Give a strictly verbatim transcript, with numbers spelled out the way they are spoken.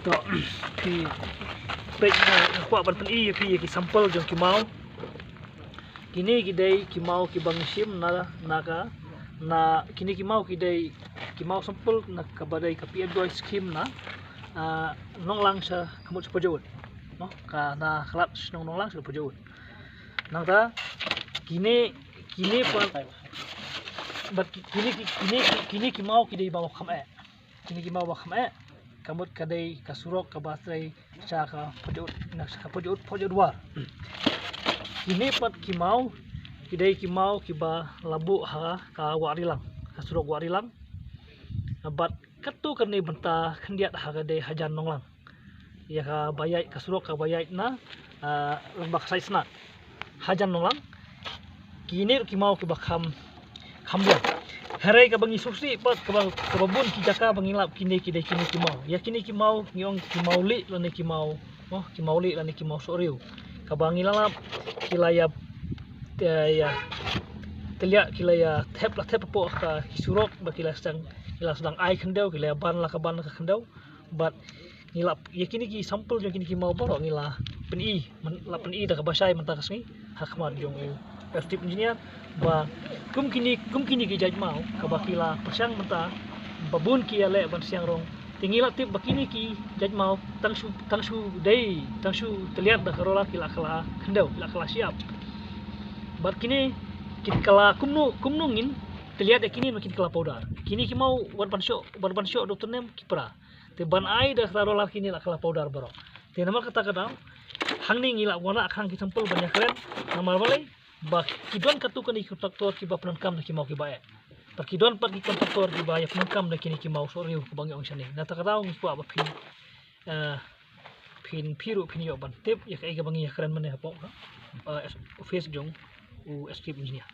To, phi peit, nga kwah ban pyni ïa phi ïa ki sample jong ki maw. Kine ki dei ki maw kiba ngi shim na, na ka, na kine ki maw ki dei ki maw sample na kaba dei ka P M Joy scheme na, ah, Nonglang sha ka mut sha Pajut. No, ka na khlad shnong Nonglang sha Pajut. Nangta kine, kine pat, bad ki-, kine ki, kine ki, kine ki maw ki dei ba kham eh. Kine ki maw ba kham eh, ka mut ka dei ka surok kaba trei sha ka Pajut, na sha ka Pajut, Pajut War. Kine pat ki maw ki dei ki maw kiba la buh ha ka Wah Rilang, ka surok Wah Rilang. Bad katto katne bynta khyndiat ha ka dei hajan Nonglang. Ïa kaba ïaid, ka surok kaba ïaid na, ah, lem bad ka Saitsna. Hajan Nonglang. Kine ruh ki maw kiba kham, kham biang. Hynrei kaba ngi sngewsih pat kaba, kaba bun ki jaka ba ngi lap kine ki dei kine ki maw. Ïa kine ki maw ngi ong ki maw lieh lane ki maw, oh, ki maw lieh lane ki maw sohriew. Kaba ngi la lap ki la ïa, eh, ïa tylliah, ki la ïa thep, la thep hapoh ka ki surok, ba ki la sdang, ki la sdang ai khyndew, ki la ïa ban la ka ban la ka khyndew. Bad ngi la, ïa kine ki sample jong kine ki maw baroh ngi la pyni, man, la pyni da kaba shai mynta ka sngi ha khmat jong u Chief Engineer, ba kum kine, kum kine ki jait maw kaba ki la pyrshang mynta, ba bun ki ïaleh ban siang rong. Te ngi la tip ba kine ki jait maw tang shu, tang shu dei, tang shu tylliat da ka roller ki la kylla khyndew, ki la kylla shyiap. Bad kine ki kylla kumno, kumno ngin tylliat ïa kine, ma kin kylla powder. Kine ki maw wat ban shoh, wat ban shoh da u tyrnem ki pra. Te ban ai da ka roller kine la kylla powder baroh. Te namar kata ka daw, hangne ngi la wanrah khang ki sample ban ïakren, namar balei, ba ki don katto katne ki contractor kiba pyndonkam da ki maw kiba eh. Bad ki don pat ki contractor kiba ïa pyndonkam da kine ki maw sohriew kaba ngi ong shane. Na kata ka daw ngi kwah ba phin, eh, phin, phi ruh phin ïoh ban tip ïa kaei kaba ngi ïakren mynne hapoh ka, eh, office jong u Chief Engineer.